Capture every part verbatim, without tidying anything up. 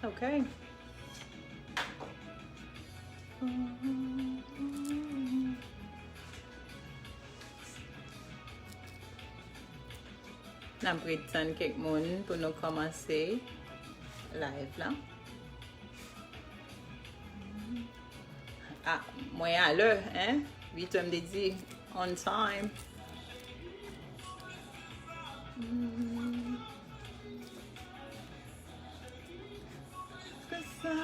Okay. N ap ret tann kèk moun pou nou kòmanse live la. Ah, mwen alè, hein? Uit è m te di, on time. Konsa.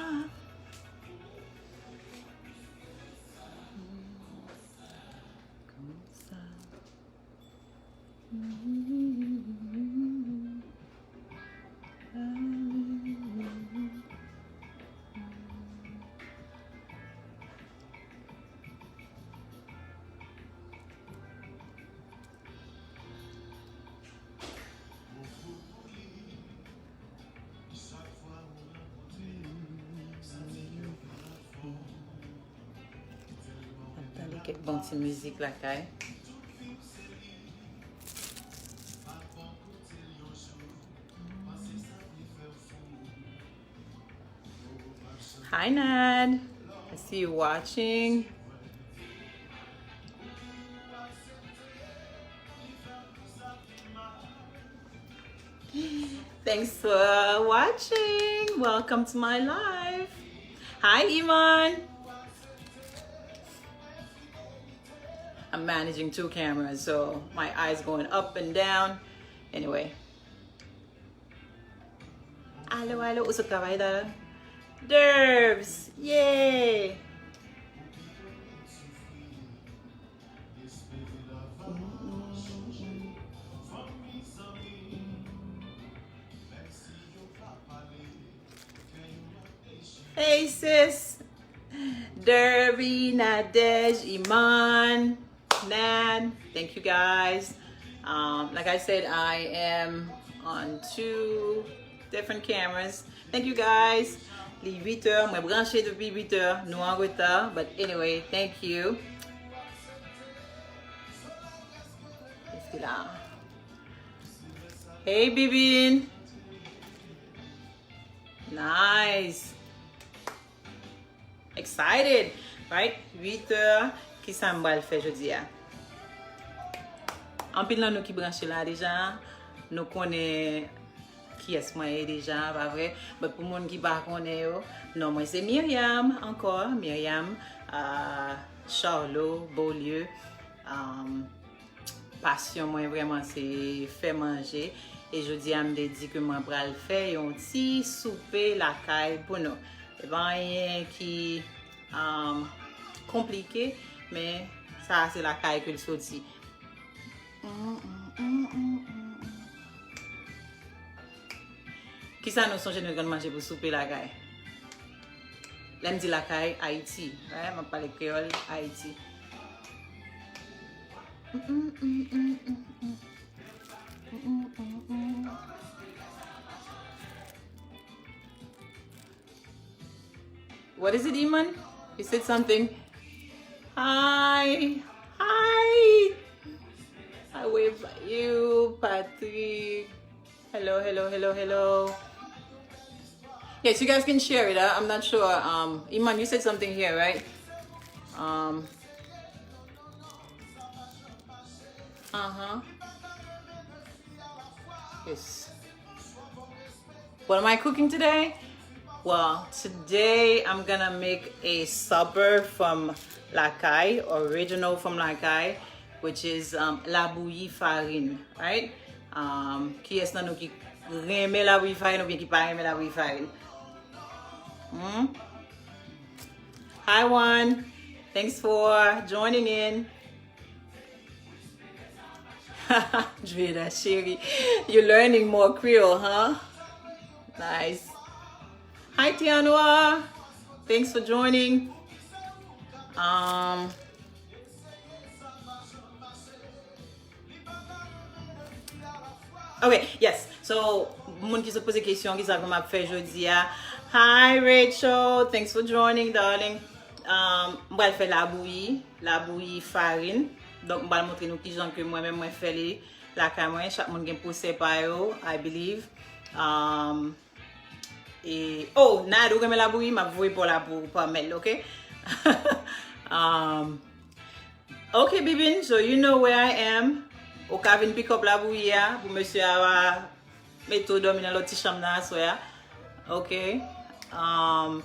Konsa. Tande kèk bon ti mizik lakay. Hi, Nad. I see you watching. Thanks for watching. Welcome to my live. Hi, Iman. I'm managing two cameras, so my eyes going up and down. Anyway. Alo, alo, ou sot travay la? Derbs, yay! Hey, sis! Derby, Nadège, Iman, Nad, thank you guys. Um, like I said, I am on two different cameras. Thank you guys. Li uit è, mwen branche depi uit è, nou an reta, but anyway, thank you. Eske la? Hey, Bibin. Nice. Excited, right? Uit è, kisa m pral fè jodi a? Anpil nan nou ki branche la deja, nou konnen kiyès mwen ye deja, pa vre? But pou moun ki pa konnen yo, non mwen se Myriam ankò, Myriam, uh, Charlot, Beaulieu. Um, Pasyon mwen vrèman se fè manje. E jodi a m te di ke mwen pral fè yon ti soupe lakay pou nou. E pa anyen ki, um, konplike, men sa a se lakay ke l soti. Kisa nou sonje nou konn manje pou soupe lakay? Lè m di lakay, Ayiti. Right? M ap pale kreyòl, Ayiti. What is it, Iman? You said something. Hi. Hi. I wave at you, Patrick. Hello, hello, hello, hello. Yes, you guys can share it. I, I'm not sure. Um, Iman, you said something here, right? Um, uh-huh. Yes. What am I cooking today? Well, today I'm gonna make a supper from lakay, original from lakay, which is, um, labouyi farin, right? Um, kiyès nan nou ki renmen labouyi farin oubyen ki pa renmen labouyi farin? Hmm? Hi, Juan. Thanks for joining in. Julieta, chérie, you're learning more Creole, huh? Nice. Hi, Tianwa. Thanks for joining. Um, Ok, yes. So, moun ki sot poze kesyon, kisa ke m ap fè jodi a? Hi, Rachel. Thanks for joining, darling. Um, m pral fè labouyi, labouyi farin. Donk, m pral montre nou kijan ke mwen menm mwen fè li lakay mwen. Chak moun gen pwosè pa yo, I believe. Um, e, oh, Nayad, ou renmen labouyi? M ap voye pa w la pou, pa mail, ok? Um, ok, Bibin, so you know where I am. Ou ka vin pick up labouyi a pou mesye a mete w dòmi nan lòt ti chanm nan aswè a. Ok. Um,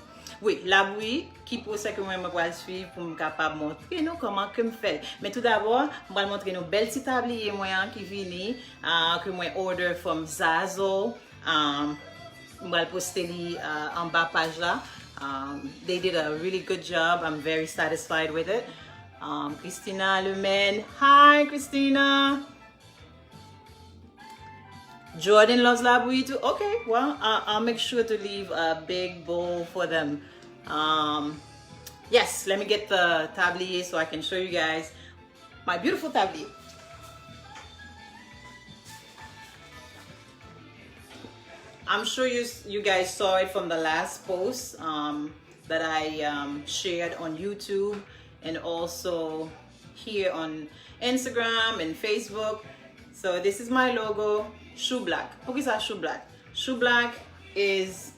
wi, labouyi, ki pwosè ke mwen, mwen pral swiv pou m kapab montre nou kòman ke m fè l. Men tou dabò, m pral montre nou bèl ti tabliye mwen an ki vini, ah, ke mwen order from Zazzle. Um, m pral poste li, ah, anba paj la. Um, they did a really good job. I'm very satisfied with it. Um, Christina Lemaine. Hi, Christina. Jordan loves labouyi too. Okay, well, I, I'll make sure to leave a big bowl for them. Um, yes, let me get the tablier so I can show you guys my beautiful tablier. I'm sure you s- you guys saw it from the last post, um, that I, um, shared on YouTube and also here on Instagram and Facebook. So this is my logo, Choublak. Poukisa Choublak? Choublak is,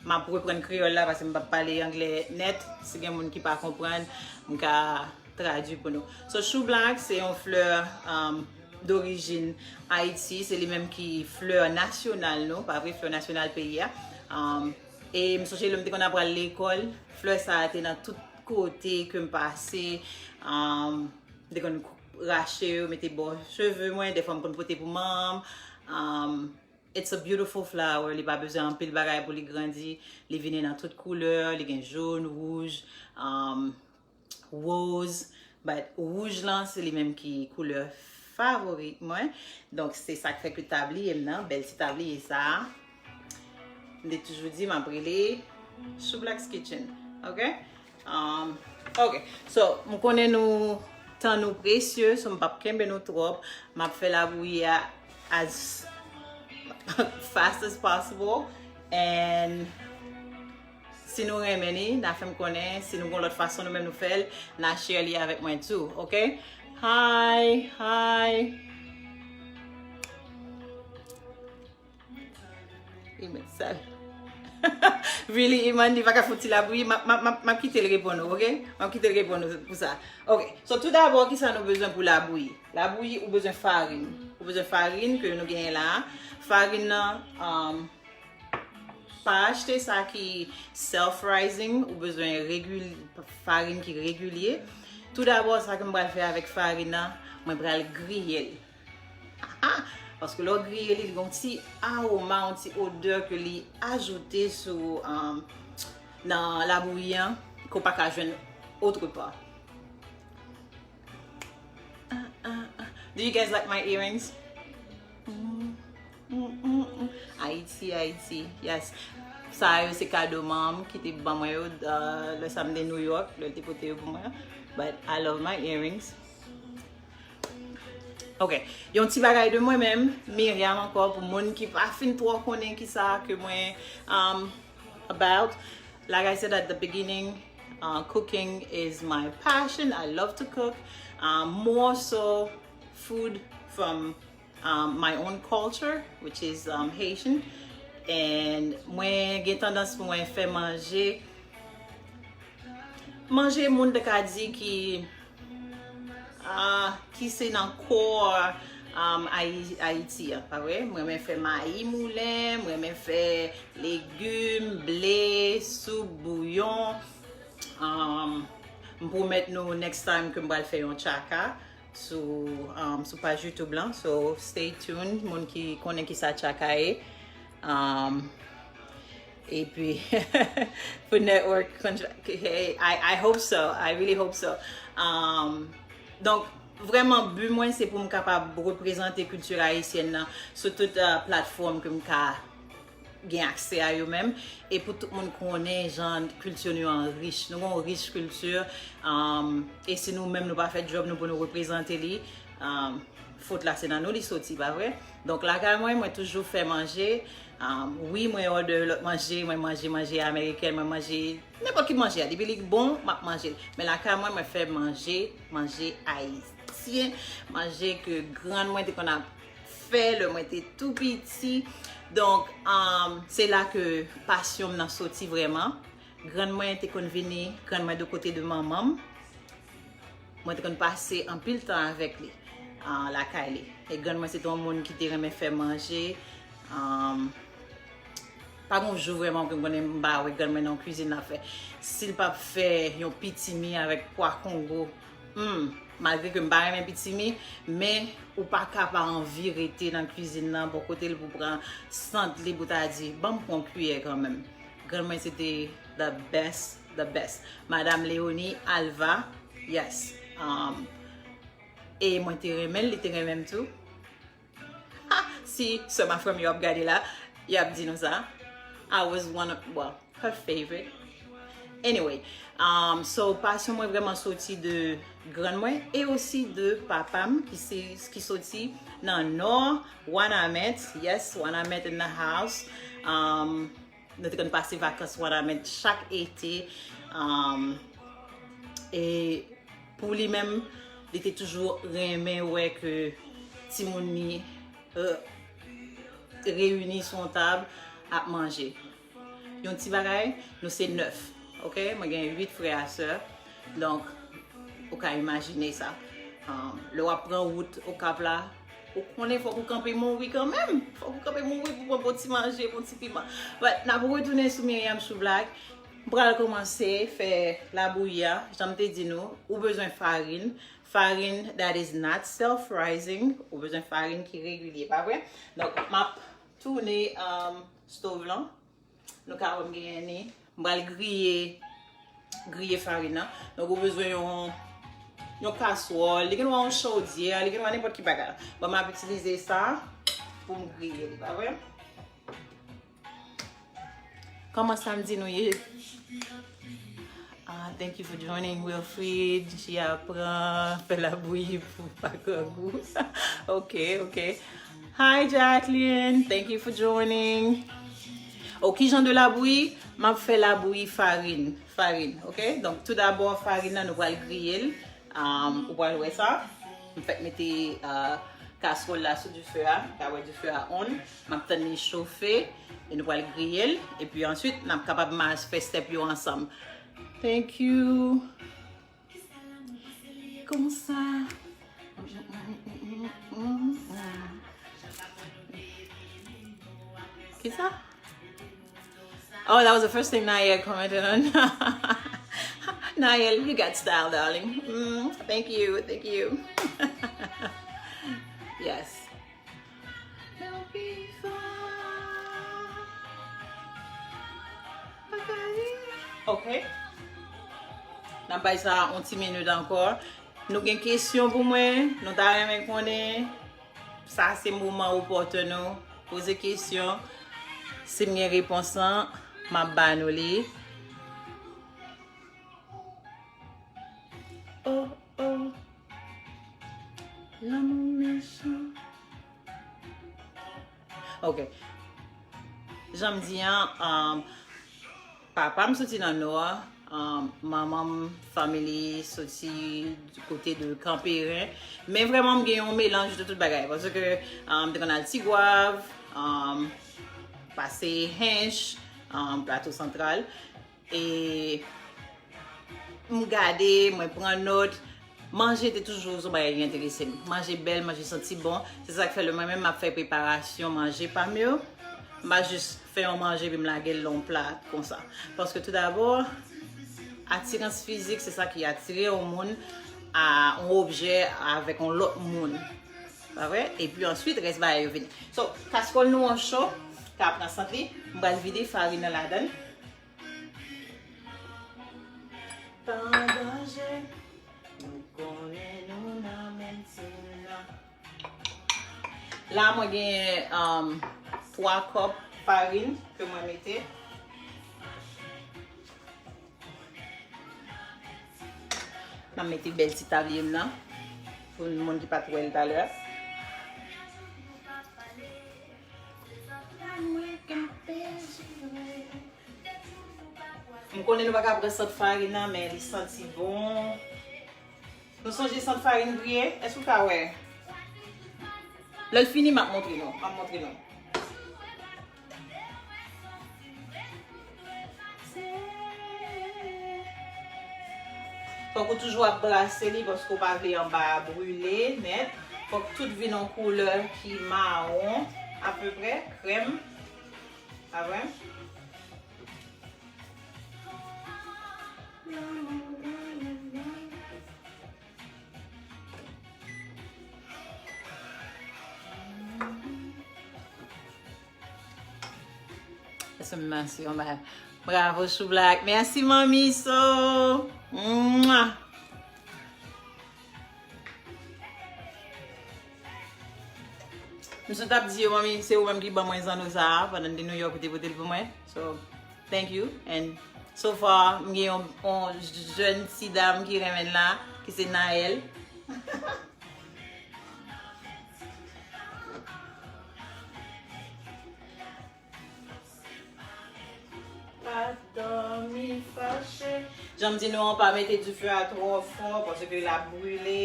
m ap reprann kreyòl la paske m p ap pale anglè nèt. Si gen moun ki pa konprann, m ka tradui pou nou. So, Choublak se yon flè, um, dorijin Ayiti. Se li menm ki flè nasyonal nou, pa vre? Flè nasyonal peyi a. Um, e m sonje lè m te konn apral lekòl, flè sa a te nan tout kote ke m pase. Um, m te konn kou- rache yo, mete bò cheve mwen. Dèfwa m konn pote pou manman m. Um, it's a beautiful flower. Li pa bezwen anpil bagay pou li grandi. Li vini nan tout koulè. Li gen jòn, wouj, um, woz. But wouj lan, se li menm ki koulè favori mwen. Donk, se sa k fè ke tabliye m nan, bèl ti tabliye sa a. M te toujou di m ap rele Choublak's Kitchen. Ok? Um, ok. So, m konnen nou, tan nou presye, so m p ap kenbe nou twòp. M ap fè labouyi a as fast as possible. And si nou renmen li, n a fè m konnen. Si nou gon lòt fason nou menm nou fè l, n a share li avèk mwen too, ok? Hi, hi. Iman, sa. Really, Iman, li pa ka fouti labouyi. M ap, m ap, m ap, m ap kite l reponn ou, ok? M ap kite l reponn ou pou sa. Ok. So, tou dabò, kisa nou bezwen pou labouyi? Labouyi, ou bezwen farin. Ou bezwen farin ke nou genyen la a. Farin nan, um, pa achte sa ki self-rising. Ou bezwen regil-, farin ki regilye. Tou dabò, sa ke m pral fè avèk farin nan, mwen pral griye l. Ah, paske lè w griye li, li gen yon ti awoma, yon ti odè ke li ajoute sou, um, nan labouyi an, ke w pa ka jwenn otre pa. Ah, ah, ah. Do you guys like my earrings? Mm, mm, mm, mm. Ayiti, Ayiti. Yes. Sa yo se kado manman m ki te ban mwen yo, uh, lè sa m te New York, lè l te pote yo pou mwen. But I love my earrings. Ok. Yon ti bagay de mwen menm, Myriam ankò, pou moun ki pa fin twò konnen kisa ke mwen, um, about. Like I said at the beginning, uh, cooking is my passion. I love to cook. Um, more so food from, um, my own culture, which is, um, Haitian. And mwen gen tandans pou mwen fè manje manje moun te ka di ki, ah, ki se nan kò, um, Ayi-, Ayiti a, pa vre? Mwen renmen fè mayi moulen, mwen renmen fè legim, ble, soup, bouyon. Um, m pwomèt nou next time ke m pral fè yon tchaka sou, um, sou paj YouTube lan. So, stay tuned, moun ki konnen kisa tchaka ye. Um, epi, pou network, hey, I, I hope so. I really hope so. Um, donk, vrèman, bi mwen, se pou m kapab reprezante kilti ayisyèn nan sou tout, uh, platfòm ke m ka gen aksè a yo menm, e pou tout moun konnen jan kilti nou an rich. Nou gen yon rich kilti, um, e si nou menm nou pa fè djòb nou pou nou reprezante li, Um, fot la se nan nou li soti, pa vre? Donk, lakay mwen, mwen toujou fè manje. Um, wi, mwen òdè lòt manje, mwen manje manje amerikèn, mwen manje nenpòt ki manje a. Depi li bon, m ap manje l. Men lakay mwen, mwen fè manje, manje ayisyen, manje ke grann mwen te konn ap fè lè mwen te tou piti. Donk, um, se la ke pasyon m nan soti vrèman. Grann mwen te konn vini, grann mwen de kote de manman m. Mwen te konn pase anpil tan avèk li, ah, lakay li. E grann mwen se te yon moun ki te renmen fè manje. Um, pa gen yon jou vrèman ke m konnen m pa wè grann mwen nan yon kwizin l ap fè. Si l p ap fè yon pitimi avèk pwa kongo, hmm, malgre ke m pa renmen pitimi, men ou pa ka pa anvi rete nan kwizin nan, bò kote l pou pran sant li pou ta di, "Ban m pran yon kiyè kanmenm." Grann mwen se te the best, the best. Madam Leonie Alva, yes. Um, e mwen te renmen l, li te renmen m tou. Ha! Si sè m a frè m yo ap gade la, y ap di nou sa. I was one of, well, her favorite. Anyway, um, so pasyon mwen vrèman soti de grann mwen e osi de papa m ki se, ki soti nan nò, Wanament, yes, Wanament in the house. Um, nou te konn pase vakans Wanament chak ete. Um, e pou li menm, li te toujou renmen wè ke timoun li, euh, reyini sou yon tab ap manje. Yon ti bagay, nou se nèf, ok? Mwen gen uit frè a sè. Donk, ou ka imajine sa. Um, lè w ap pran wout Okap la, ou konnen fòk ou kanpe mouri kanmenm. Fòk ou kanpe mouri pou pran bon ti manje, bon ti piman. But, n ap retounen sou Myriam Shoe Black. M pral kòmanse fè labouyi a. Jan m te di nou, ou bezwen farin. Farin that is not self-rising. Ou bezwen farin ki regilye, pa vre? Donk, m ap tounen, um, stove lan. Nou ka wè m genyen ni. M pral griye, griye farin nan. Donk, ou bezwen yon, yon kaswòl. Li gen dwa yon chodyè, li gen dwa nenpòt ki bagay. Bon, m ap itilize sa pou m griye li, pa vre? Kòman samdi nou ye? Ah, thank you for joining, Wilfrid. J aprann fè labouyi pou pa grangou. Ok, ok. Hi, Jacqueline. Thank you for joining. Oh, ki jan de labouyi? M ap fè labouyi farin. Farin, ok? Donk, tou dabò, farin nan, nou pral griye l. Um, ou pral wè sa. M fèk mete, uh, kaswòl la sou dife a. Ou ka wè dife a on. M ap tann li chofe. E nou pral griye l. Epi answit, n ap kapab mas fè step yo ansanm. Thank you. Konsa. Kisa? Oh, that was the first thing Nayel commented on. Nayel, you got style, darling. Mm, thank you, thank you. Yes. Ok. N ap bay sa yon ti minit ankò. Nou gen kesyon pou mwen? Nou ta renmen konnen? Sa se moman opòtè nou. Poze kesyon. Si m gen repons lan, m ap ba nou li. Oh, oh. Lanmou mechan. Ok. Jan m di an, um, papa m soti nan nò a, um, manman m, fanmi li soti du kote de Kanperen. Men vrèman, m gen yon melanj de tout bagay. Paske, um, m te konn al Tigwav, um, pase Hench, um, Plato Santral. E m gade, mwen pran nòt. Manje te toujou yon bagay ki enterese m. Manje bèl, manje santi bon. Se sa k fè lè mwen menm m ap fè preparasyon manje pa m yo, m pa jis fè yon manje epi m lage l nan yon pla konsa. Paske tou dabò, atirans fizik, se sa ki atire yon moun a yon objè avèk yon lòt moun. Pa vre? Epi answit, rès bagay yo vini. So, kastròl nou an cho, ka pran sant li. M pral vide farin nan ladan l. Pa danje, nou konnen nou nan menm tim nan. La, mwen gen, um, twa kòp farin ke mwen mete. M ap mete bèl ti tabliye m nan. Pou moun ki pa t wè l talè. M konnen nou pa ka pran sant farin nan, men li santi bon. Nou sonje sant farin griye? Èske w ka wè? Lè l fini, m ap montre nou. M ap montre nou. Fòk ou toujou ap brase li paske w pa vle anba a brile nèt. Fòk tout vin yon koulè ki mawon apeprè, krèm. Pa vre? Èske m mèsi yon bagay? Bravo, Chou Black. Mèsi, Manmi So. Mwa. M sot ap di yo, Manmi, se ou menm ki ban mwen zanno sa a, pandan m te New York, ou te pote l pou mwen. So, thank you. And so far, m gen yon, yon jèn ti dam ki renmen l la, ki se Naël. Pa dòmi fache. Jan m di nou an, pa mete dife a twò fò, paske l ap brile.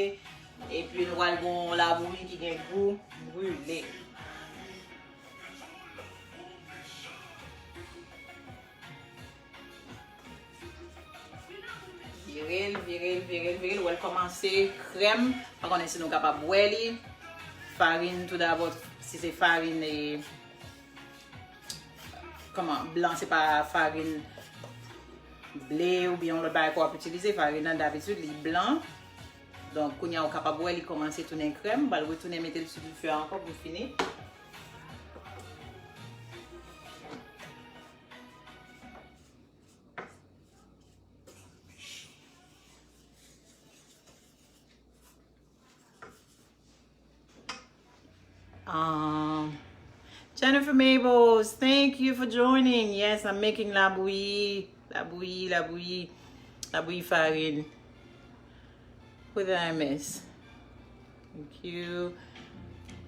Epi nou pral gen yon labouyi ki gen gou brile. Vire l, vire l, vire l, vire l. Wè l kòmanse krèm. Pa konnen si nou kapab wè li. Farin, toudabò, si se farin, e, kòman, blan, se pa farin ble oubyen yon lòt bagay ke w ap itilize. Farin nan, dabitid, li blan. Donk, kounye a, ou kapab wè li kòmanse tounen krèm. M pral retounen mete l sou dife a ankò pou l fini. Um, Jennifer Mabels, thank you for joining. Yes, I'm making labouyi, labouyi, labouyi, labouyi farin. Who did I miss? Thank you.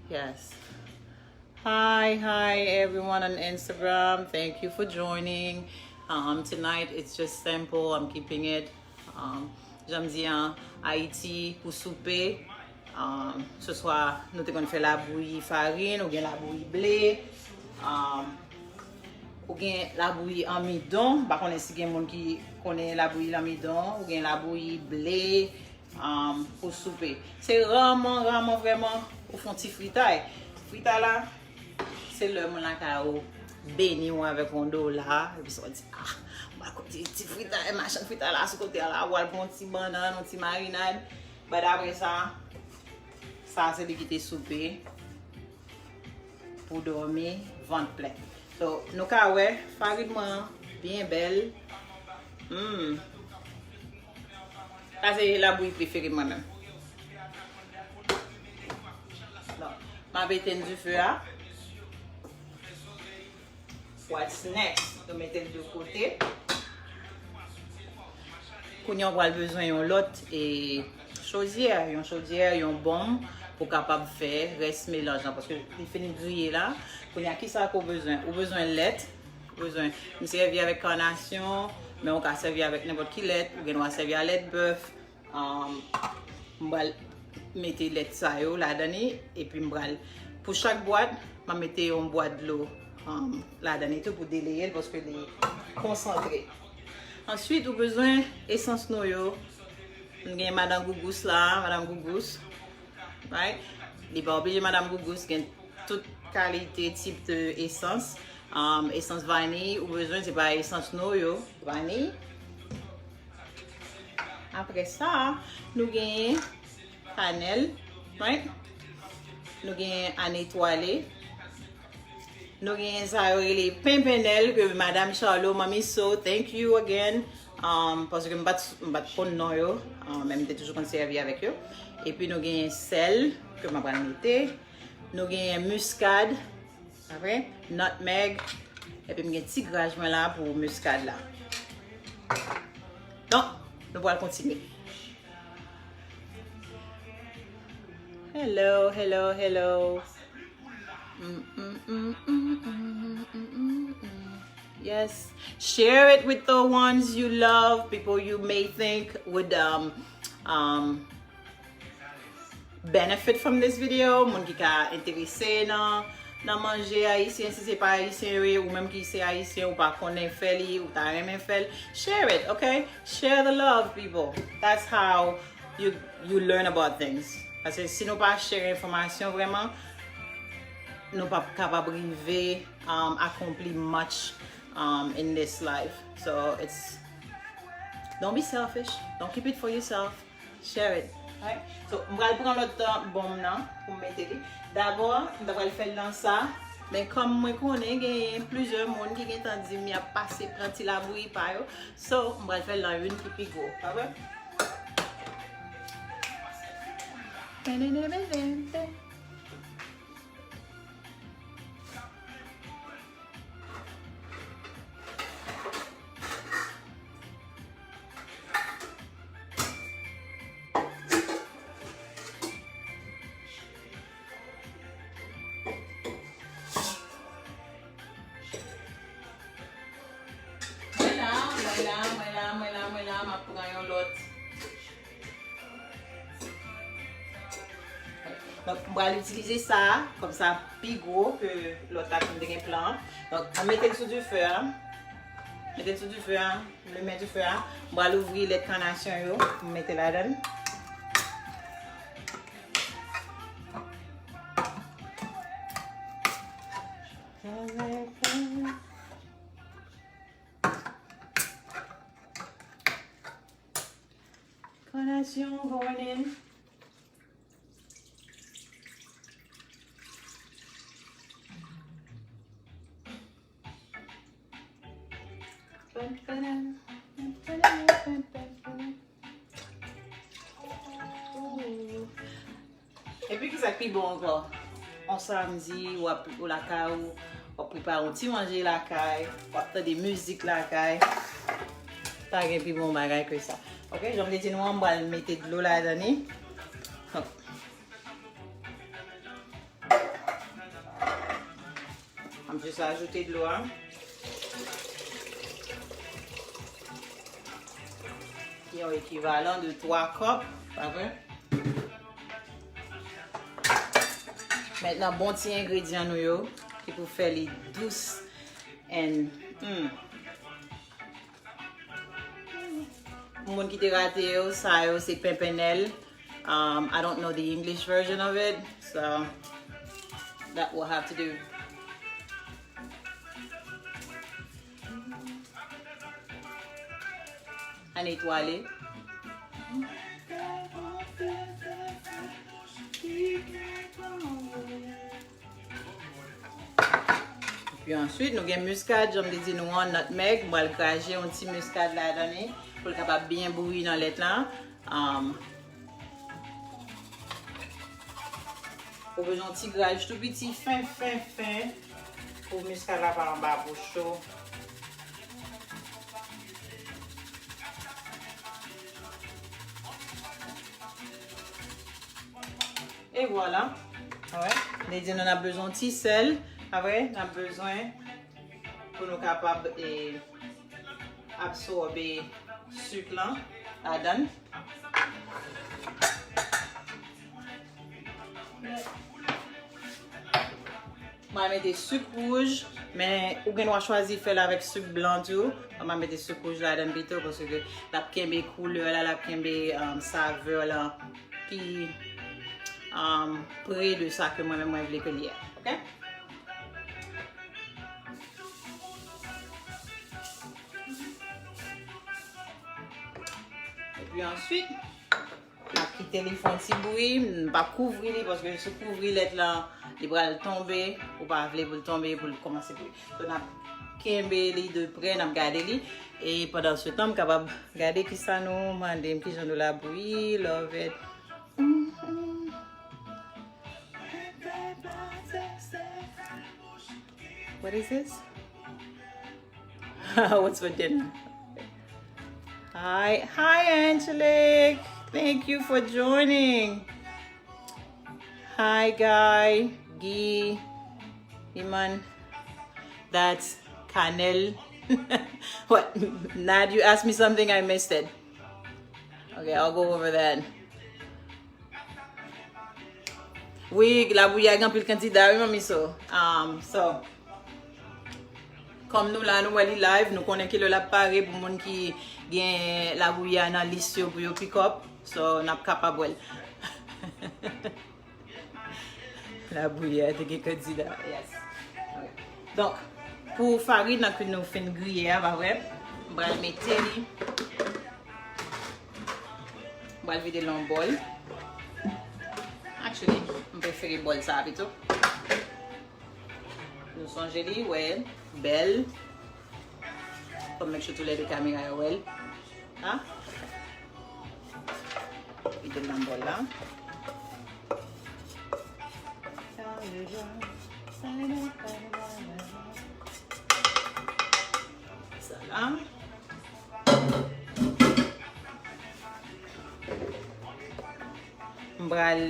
Yes. Hi, hi everyone on Instagram. Thank you for joining. Um, tonight it's just simple. I'm keeping it. Um, jan m di an, Ayiti pou soupe. Um, se swa nou te konn fè labouyi farin oubyen labouyi ble. Um, ou gen labouyi anmidon. M pa konnen si gen moun ki konnen labouyi lanmidon. Ou gen labouyi ble. Um, pou soupe. Se raman, raman vrèman ou fè yon ti fritay. Fritay la, se lè moun lakay ou beni w avèk yon dola, epi sa w di, ah, m pral kote ti fritay, machann fritay la sou kote a la, w al pran yon ti bannann, yon ti marinad. But apre sa, sa se li ki te soupe. Pou dòmi vant plen. So, nou ka wè, farin mwen an byen bèl. Hmm. Sa se labouyi prefere mwen menm. Bon, m ap etenn dife a. What's next? Nou mete l de kote. Kounye a, w pral bezwen yon lòt, e, chodyè, yon chodyè, yon bonm pou kapab fè rès melanj lan, paske li fin griye la. Kounye a, kisa ke w bezwen? Ou bezwen lèt, ou bezwen, m sèvi avèk kanasyon, men ou ka sèvi avèk nenpòt ki lèt, ou gen dwa sèvi a lèt bèf. Um, m pral mete lèt sa yo ladan li, epi m pral, pou chak bwat, m ap mete yon bwat dlo, um, ladan li tou pou deleye l, paske li konsantre. Answit, ou bezwen esans nou yo. M gen madan Gougous la, madan Gougous. Right? Li pa oblije madan Gougous, gen tout kalite, tip de esans. Um, esans vaniy ou bezwen, se pa esans nou yo. Vaniy. Apre sa, nou genyen kanèl, right? Nou genyen anetwale. Nou genyen sa yo rele penpennèl ke Madam Charlot, Manmi So, thank you again. Um, paske m pa t, m pa t konn non yo, um, men m te toujou konn sèvi avèk yo. Epi nou genyen sèl ke m ap pral mete. Nou genyen miskad, apre, nutmeg, epi m gen ti graj mwen la pou miskad la. Donk, nou pral kontinye. Hello, hello, hello. Mm, mm, mm. Yes. Share it with the ones you love, people you may think would um um benefit from this video, moun ki ka enterese nan nan manje ayisyen. Si se pa ayisyen yo ye, ou menm ki se ayisyen, ou pa konnen fè li, ou ta renmen fè l, share it, okay? Share the love, people. That's how you you learn about things. Paske si nou pa share enfòmasyon vrèman, nou pa kapab rive um, akonpli much um, in this life. So it's don't be selfish. Don't keep it for yourself. Share it. Right? So, m pral pran lòt uh, bonm nan pou m mete li. Dabò, m ta pral fè l nan sa. Men kòm mwen konnen gen plizyè moun ki gentan di m y ap pase pran ti labouyi pa yo. So, m pral fè l nan youn ki pi gwo. Pa vre? Mwen la, mwen la, mwen la, mwen la, mwen la, m ap pran yon lòt. Donk, m pral itilize sa a, kòm sa pi gwo ke lòt la ke m te gen plan an. Donk, mwen mete l sou dife a. Mete l sou dife a, limen dife a. M pral ouvri lèt kanasyon yo, pou m mete ladan l. Kanasyon going in. Epi kisa k pi bon ankò? On samdi, w ap ou lakay ou, w ap prepare yon ti manje lakay, w ap tande mizik lakay. Pa gen pi bon bagay ke sa. Ok, jan m te di nou an, m pral mete dlo ladan li. Hop. M ap jis ajoute dlo a. Ki yon ekivalan de twa kòp, pa vre? Mentnan, bon ti engredyan nou yo, ki pou fè li dous and, mm. Pou moun ki te rate yo, sa yo se penpennèl. Um, I don't know the English version of it, so that will have to do. A netwaye. Epi answit, nou gen miskad, jan m te di nou an, nutmeg. M pral krache yon ti miskad ladan li pou l kapab byen bouyi nan lèt la. Um, ou bezwen yon ti graj tou piti, fen, fen, fen, pou miskad la pa anba bouch ou. E vwala. Alright. Li di nou n ap bezwen yon ti sèl. Apre, n ap bezwen pou nou kapab, e, absòbe sik lan ladan. Mwen mete sik wouj, men ou gen dwa chwazi fè l avèk sik blan tou. Mwen mete sik wouj ladan pito paske l ap kenbe koulè la, l ap kenbe, um, savè la pi, um, pre de sa ke mwen menm mwen vle ke li ye. Ok? Epi answit, n ap kite li fè yon ti bouyi, n pa kouvri li, paske si w kouvri lèt lan, li pral tonbe, ou pa vle pou l tonbe, pou l kòmanse bouyi. So, n ap kenbe li de prè, n ap gade li, e pandan se tan, m kapab gade kisa nou mande m, kijan nou la bouyi, love it. Mm, mm. What is this? What's for dinner? Hi, hi, Angelique. Thank you for joining. Hi, Guy, Guy, Iman. That's Kanel. What? Nad, you asked me something, I missed it. Okay, I'll go over that. Wi, labouyi a gen anpil kandida, wi, manmi, so. Um, so, kòm nou la, nou wè li live, nou konnen kilè l ap pare pou moun ki gen labouyi a nan lis yo pou yo pick up. So, n ap kapab wè l. Labouyi a te gen kandida. Yes. Ok. Donk, pou farin nan ke nou fin griye a, pa vre? M pral mete li. M pral vide l nan bòl. Actually, m prefere bòl sa a pito. Nou sonje li, wè, bèl. Fò m make sure toulède kamera yo wè l. Ha? Vide l nan bòl la. Sa la. M pral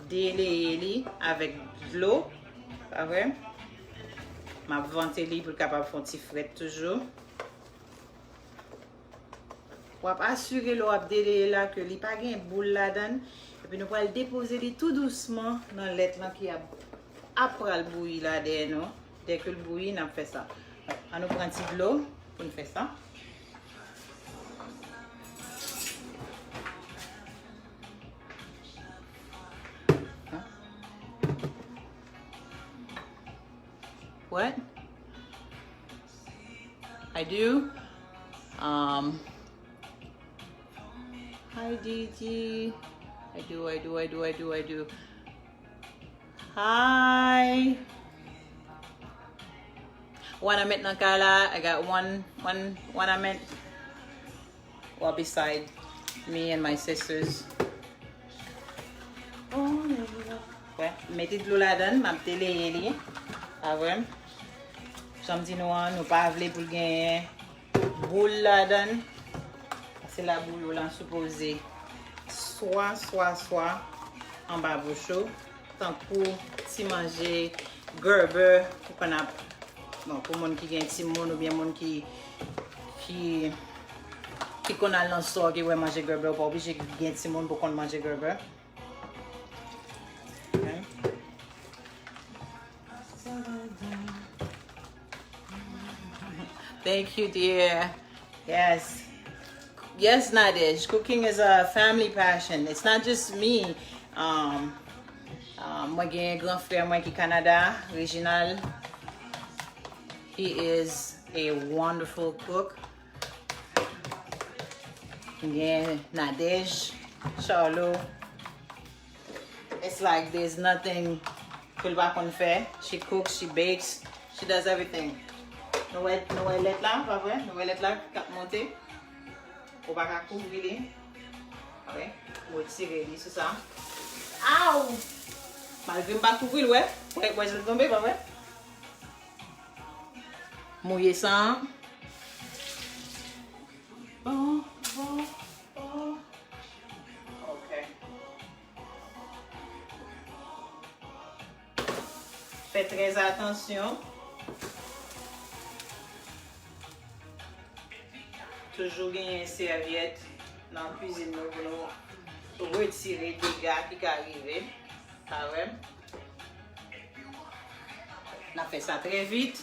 deleye li avèk dlo, pa vre? M ap vante li pou l kapab fè yon ti frèt toujou. W ap asire lè w ap deleye la ke li pa gen boul ladan l. Epi nou pral depoze li tou dousman nan lèt lan ki ap, ap pral bouyi la dèyè nou. Dèke l bouyi, n ap fè sa. An nou pran ti dlo pou n fè sa. What? I do. Um, hi, Gigi. I do, I do, I do, I do, I do. Hi. Wanament nan kay la. I got one, one, wanament. Well, beside me and my sisters. Wè, m mete dlo ladan l, m ap deleye li. Pa vre? Jan m di nou an, nou pa vle pou l genyen boul ladan l. Paske labouyi w lan sipoze swa, swa, swa anba bouch ou. Tankou ti manje Gerber, ou konn ap, bon, pou moun ki gen timoun oubyen moun ki, ki, ki konn al nan store ki wè manje Gerber, ou pa oblije gen timoun pou konn manje Gerber. Ok. Thank you, dear. Yes. Yes, Nadège. Cooking is a family passion. It's not just me. Um, um, mwen gen gran frè mwen ki Kanada, Reginald. He is a wonderful cook. Gen Nadège, Charlot. It's like there's nothing ke l pa konn fè. She cooks, she bakes, she does everything. Nou wè, nou wè lèt la, pa vre? Nou wè lèt la k ap monte? Ou pa ka kouvri li. Ok? M retire li sou sa. Aw! Malgre m pa kouvri l, wè. Wè, wè jan l tonbe, pa vre? Mouye sa. Bon, bon, bon. Ok. Fè trè atansyon. Toujou genyen sèvyèt nan kwizin nou pou nou retire dega ki ka rive. Sa wè? N ap fè sa trè vit.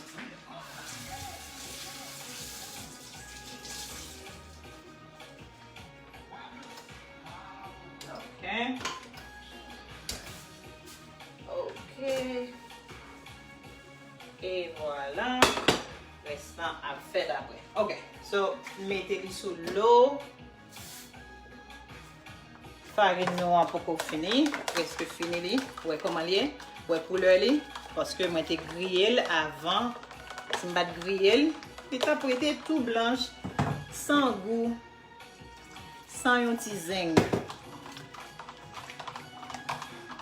Ok. Ok. E vwala. Rès lan ap fèt apre. Ok. So, mete li sou lo. Farin nou an poko fini, prèske fini li. Wè kòman l ye? Wè koulè li? Paske mwen te griye l avan. Si m pa t griye l, li t ap rete tou blanch, san gou, san yon ti zeng.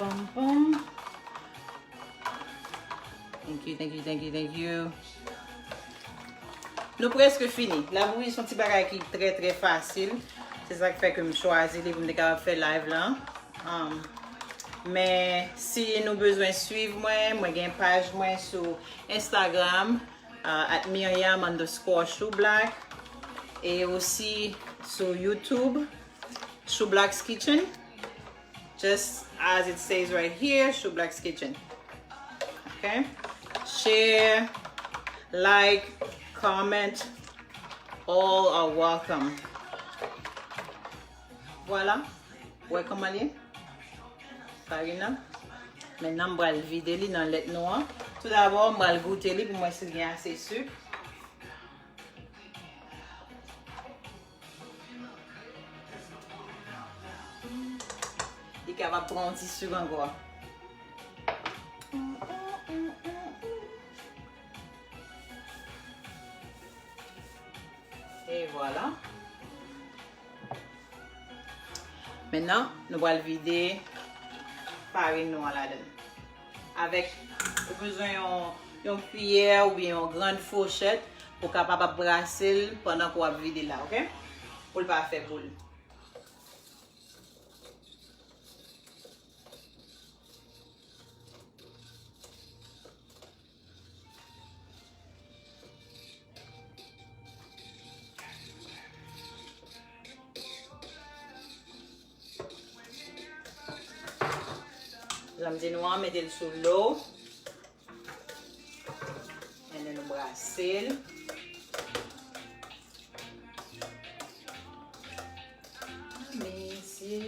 Pam, pam. Thank you, thank you, thank you, thank you. Nou prèske fini. Labouyi se yon ti bagay ki trè, trè fasil. Se sa k fè ke m chwazi li pou m te kapab fè live lan. Um, Men si nou bezwen swiv mwen, mwen gen paj mwen sou Instagram, uh, at miriam underscore shoeblack, e osi sou YouTube, Shoeblack's Kitchen. Just as it says right here, Shoeblack's Kitchen. Okay? Share, like, comment, all are welcome. Vwala. Wè kòman l ye? Farin nan. Mentnan, m pral vide li nan lèt nou an. Toudabò, m pral goute li pou m wè si l gen ase sik. Li kapab pran yon ti sik ankò. E vwala. Mentnan, nou pral vide farin nou an ladan l. Avèk, ou bezwen yon, yon kiyè oubyen yon grann fouchèt pou w kapab ap brase l pandan ke w ap vide l la, oke? Pou l pa fè boul. Jan m di nou an, mete l sou low. And then nou brase l. Mesye.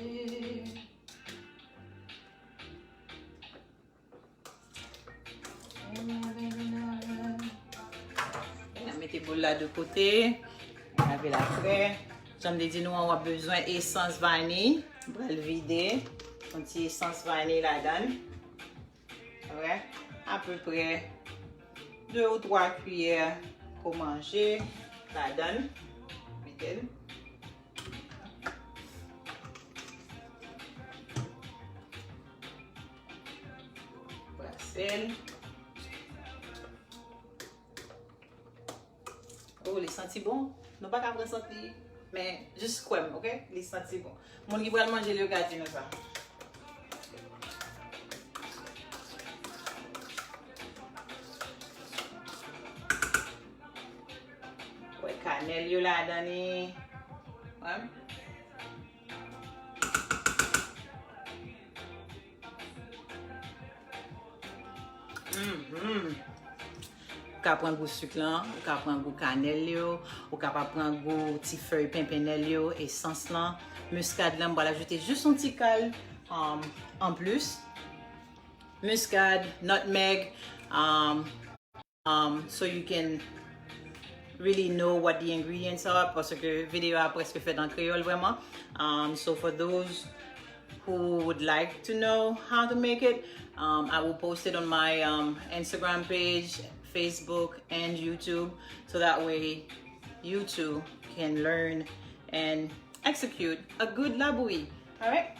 N a mete boul la de kote. N a lave l apre. Jan m te di nou an, w ap bezwen esans vaniy. M pral vide yon ti esans vaniy ladan l. Alright. Apeprè de ou twa kiyè pou manje ladan l. Mete l. Brase l. Oh, li santi bon. Nou pa ka pran sant li, men jis kwè m, oke? Li santi bon. Moun ki pral manje l yo ka di nou sa. Wè kanèl yo ladan li. Wè. Mhm. Ou ka pran gou sik lan, ou ka pran gou kanèl yo, ou kapab pran gou ti fèy penpennèl yo, esans lan, miskad lan, m pral ajoute jis yon ti kal, um, anplis. Miskad, nutmeg, um, um, so you can really know what the ingredients are, paske videyo a prèske fèt an kreyòl vrèman. Um, so for those who would like to know how to make it, um, I will post it on my, um, Instagram page, Facebook, and YouTube, so that way you too can learn and execute a good labouyi. Alright?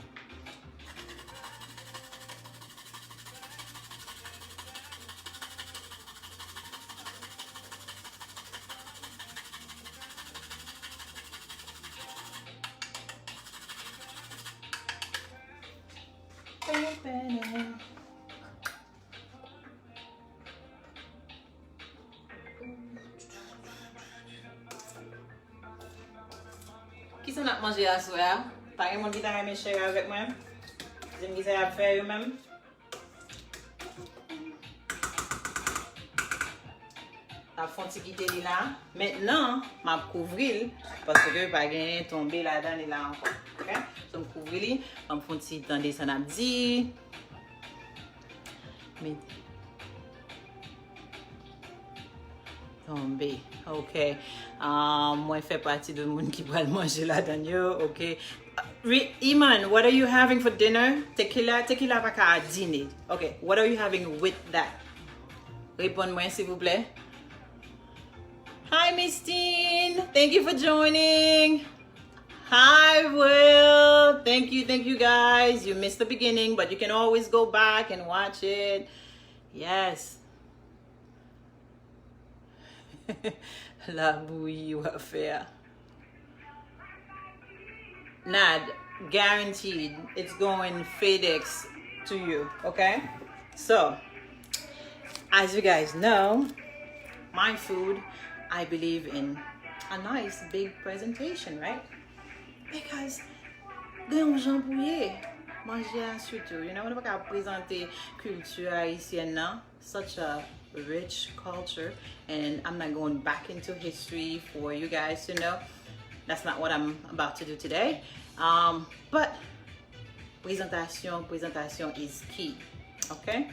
Kisa n ap manje aswè a? Pa gen moun ki ta renmen share avèk mwen? Di m kisa y ap fè yo menm? N ap fè yon ti kite li la. Mentnan, m ap kouvri l, paske pa gen tonbe ladan li la ankò. Oke? So, m kouvri li, ban m fè yon ti tande sa n ap di. Men, tonbe. Ok. Ah, mwen fè pati de moun ki pral manje ladan yo. Ok. Re- Iman, what are you having for dinner? Tequila, tequila pa ka dine. Ok. What are you having with that? Reponn mwen, silvouplè. Hi, Miss Teen. Thank you for joining. Hi, Will. Thank you, thank you, guys. You missed the beginning, but you can always go back and watch it. Yes. Labouyi w ap fè a. Nad, guaranteed, it's going FedEx to you, okay? So, as you guys know, my food, I believe in a nice big presentation, right? Because gen yon jan pou ye manje a sitou, you know, nou pa ka prezante kilti ayisyèn nan, such a rich culture, and I'm not going back into history for you guys to know. That's not what I'm about to do today. Um, but prezantasyon, prezantasyon is key. Ok?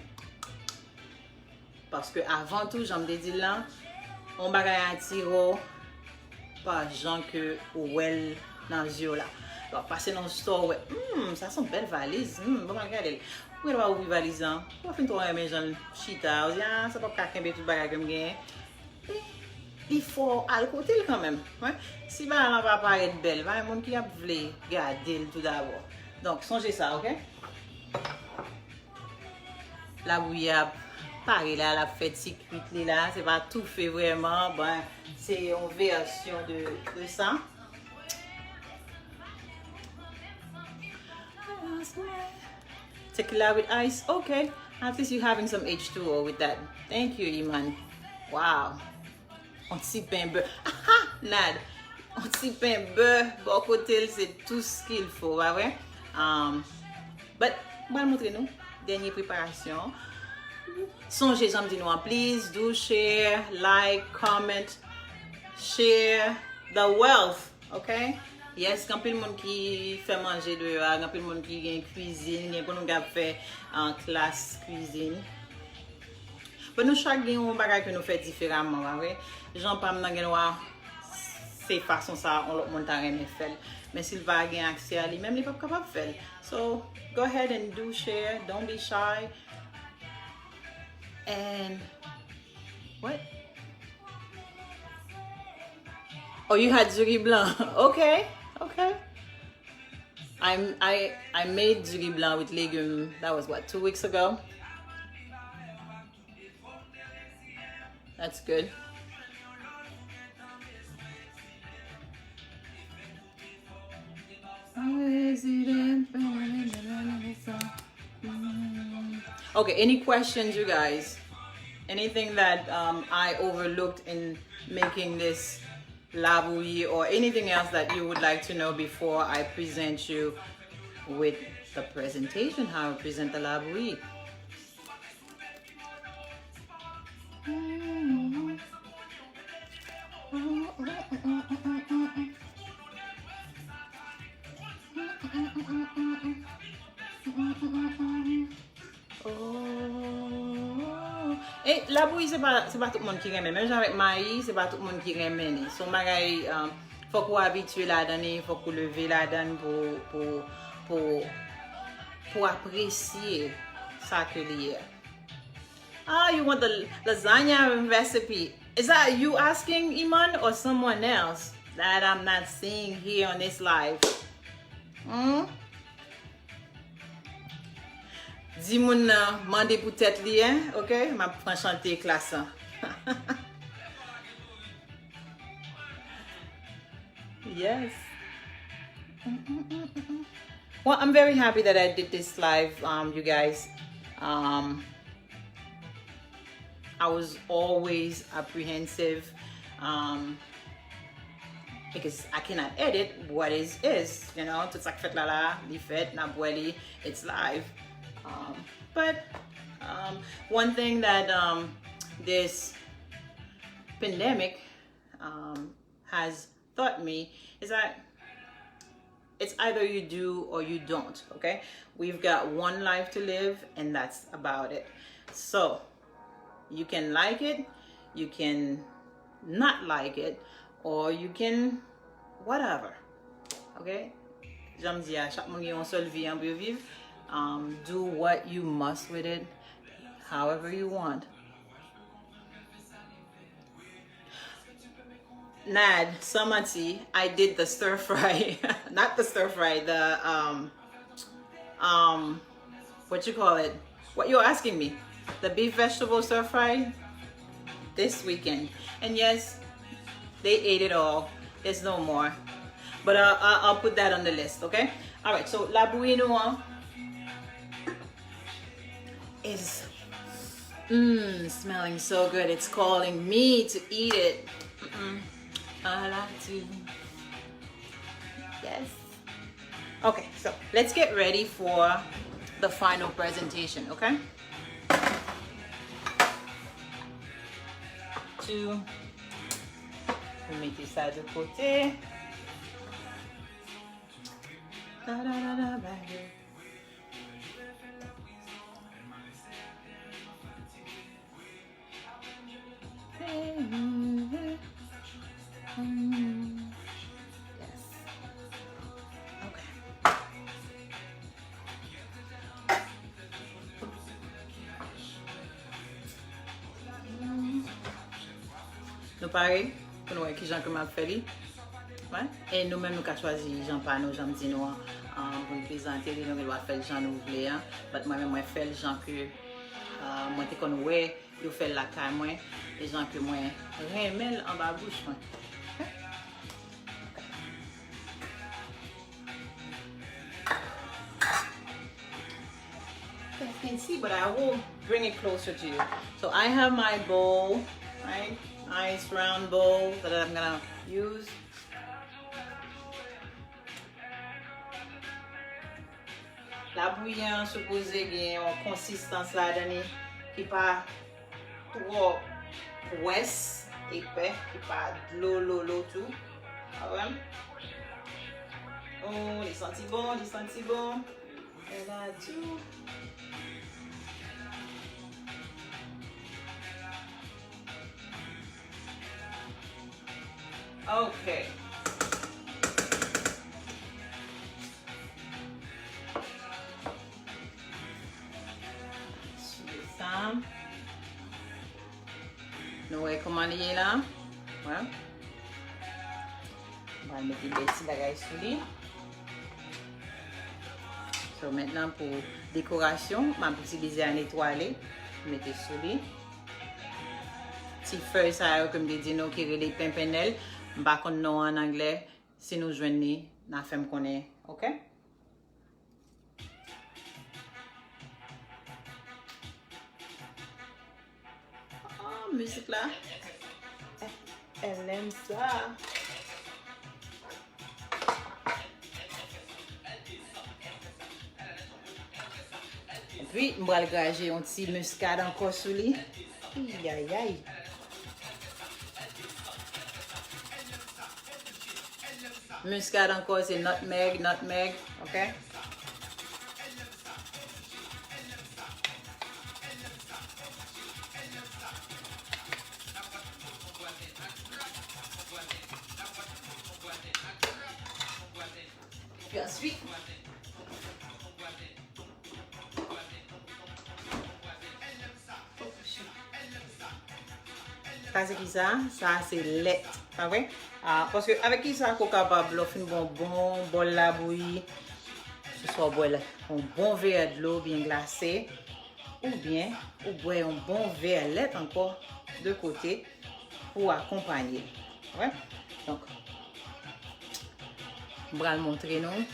Paske avan tou, jan m te di l lan, yon bagay atire w pa jan ke ou wè l nan zye w la. Lè w ap pase nan yon store, ou wè, hmm, sa se yon bèl valiz. Hmm, bon, m al gade l. Ou genlè pa ouvri valiz lan. Ou pa fin twò renmen jan l chita. Ou di, ah, sa p ap ka kenbe tout bagay ke m genyen. Li fò al kote l kanmenm. Wi. Si bagay lan pa parèt bèl, pa gen moun ki ap vle gade l toudabò. Donk, sonje sa, ok? Labouyi ap pare la, l ap fè ti kwit li la. Se pa toufe vrèman. Bon, se yon vèsyon de, de sa. Tequila with ice? Okay. At least you having some H two O with that. Thank you, Iman. Wow. On ti pen bè. Aha! Nad. On ti pen bè bò kote l, se tout ce qu'il faut, pa vre? Um, but, mwen montre nou dènye preparasyon. Sonje, jan m di nou an, please do share, like, comment, share the wealth. Ok? Yes, gen anpil moun ki fè manje deyò a, gen anpil moun ki gen kwizin, gen pou nou k ap fè, ah, klas kwizin. But nou chak gen yon bagay ke nou fè diferaman, pa vre? Jan pa m nan gen dwa se fason sa yon lòt moun ta renmen fè l. Men si l pa gen aksè a li menm, li p ap kapab fè l. So, go ahead and do share, don't be shy. And what? Oh, you had du riz blanc. Okay, okay. I'm, I, I made du riz blanc with légumes. That was what, two weeks ago? That's good. Okay, any questions, you guys? Anything that, um, I overlooked in making this labouyi, or anything else that you would like to know before I present you with the presentation, how I present the labouyi? Oh. E labouyi, se pa, se pa tout moun ki renmen. Menm jan avèk mayi, se pa tout moun ki renmen li. Se yon bagay, um, fòk ou abitye ladan li, fòk ou leve ladan pou, pou, pou, pou apresye sa ke li ye. Ah, you want the lasagna recipe? Is that you asking, Iman, or someone else that I'm not seeing here on this live? Hmm? Di moun nan mande pou tèt li, en, ok? M ap pran chante klas lan. Yes. Well, I'm very happy that I did this live, um, you guys. Um, I was always apprehensive, um, because I cannot edit. What is, is, you know, tout sa k fèt la la, li fèt, n ap wè li, it's live. Um, but, um, one thing that, um, this pandemic, um, has taught me is that it's either you do or you don't, okay? We've got one life to live, and that's about it. So, you can like it, you can not like it, or you can whatever, okay? Jan m di a, chak moun gen yon sèl vi an pou yo viv. Um, do what you must with it, however you want. Nad, san manti, I did the stir fry. Not the stir fry, the, um, um, what you call it? What you're asking me? The beef vegetable stir fry this weekend. And yes, they ate it all. There's no more. But, uh, I'll, I'll put that on the list, okay? All right, so labouyi nou an. It's mm, smelling so good. It's calling me to eat it. Mm-mm. All I do. Yes. Okay, so let's get ready for the final presentation, okay? Two. Mwen mete sa de kote. Da, da, da, da, baby. Yes. Okay. Nou pare pou nou wè kijan ke m ap fè li. Wè. E nou menm nou ka chwazi jan pa nou, jan m di nou an, um, pou n prezante li, nou gen dwa fè l jan nou vle an. But mwen menm, mwen fè l jan ke, uh, mwen te konn wè yo fè l lakay mwen, e jan ke mwen renmen l anba bouch mwen. You guys can see, but I will bring it closer to you. So I have my bowl, right? Nice round bowl that I'm gonna use. Labouyi an sipoze gen yon konsistans ladan li ki pa twò pwès, epè, ki pa dlololo tou. Ou wè? Oh, li santi bon, li santi bon. Bèl a tou. Ok. Sou sa. Nou wè kòman li ye la? Wè. M pral mete bèl ti bagay sou li. So, mentnan pou dekorasyon, m ap itilize an etwale. Mete sou li. Ti fèy sa yo ke m te di nou ki rele penpennèl. M pa konn non an anglè. Si nou jwenn li, n a fè m konnen, ok? Ah, mizik la. Elle aime ça. Epi, m pral graje yon ti muskad ankò sou li. Ayayay. Muskad ankò, se nutmeg, nutmeg, ok? Epi answit, Sa se ki sa? Sa se lèt, pa vre? Ah, paske avèk ki sa ke w kapab, lè w fin bwè yon bon bòl labouyi, se swa w bwè yon bon vè dlo byen glase, oubyen ou bwè yon bon vè lèt ankò de kote pou akonpanye l. Wè? Donk, m pral montre nou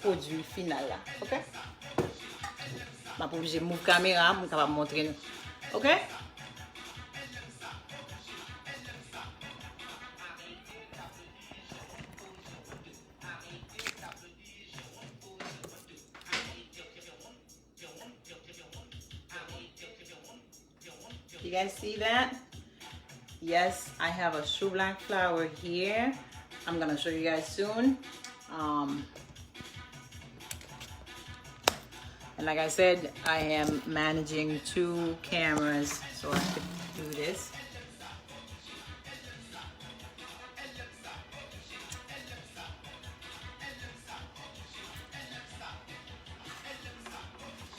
pwodui final la, ok? M ap oblije move kamera pou m kapab montre nou, ok? You guys see that? Yes, I have a shoe black flower here. I'm gonna show you guys soon. Um, and like I said, I am managing two cameras, so I have to do this.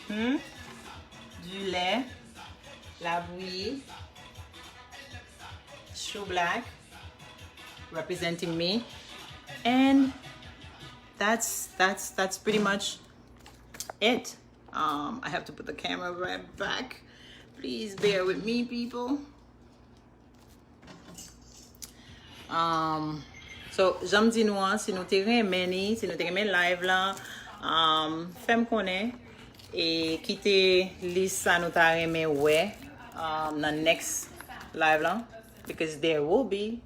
Hmm? Du lait, labouyi, shoe black, representing me, and that's that's that's pretty much it. Um, I have to put the camera right back. Please bear with me, people. Um, so, jan m di nou an, si nou te renmen ni, si nou te renmen live la, um, fè m konnen. E kite lis sa nou ta renmen wè um, nan next live lan, because there will be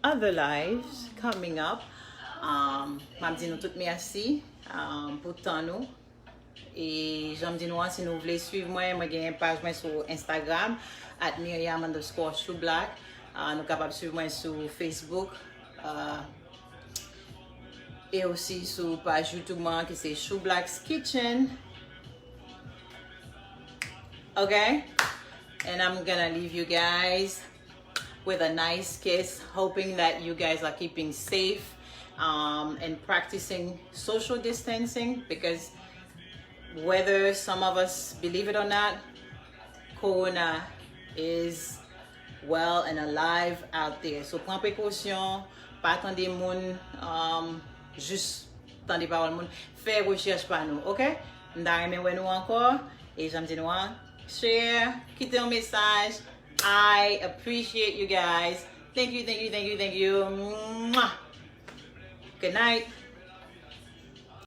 other lives coming up. Um, m ap di nou tout mèsi um, pou tan nou. E jan m di nou an, si nou vle swiv mwen, mwen gen paj mwen sou Instagram, at miriam underscore shoeblack. Uh, nou kapab swiv mwen sou Facebook. Uh, e osi sou paj YouTube mwen ki se Shoeblack's Kitchen. Okay? And I'm gonna leave you guys with a nice kiss, hoping that you guys are keeping safe um, and practicing social distancing, because whether some of us believe it or not, Corona is well and alive out there. So pran prekosyon, pa tande moun, um, jis tande pawòl moun. Fè rechèch pa nou, ok? M ta renmen wè nou ankò. E jan m di nou an, share, kite yon mesaj. I appreciate you guys. Thank you, thank you, thank you, thank you. Mwah! Good night.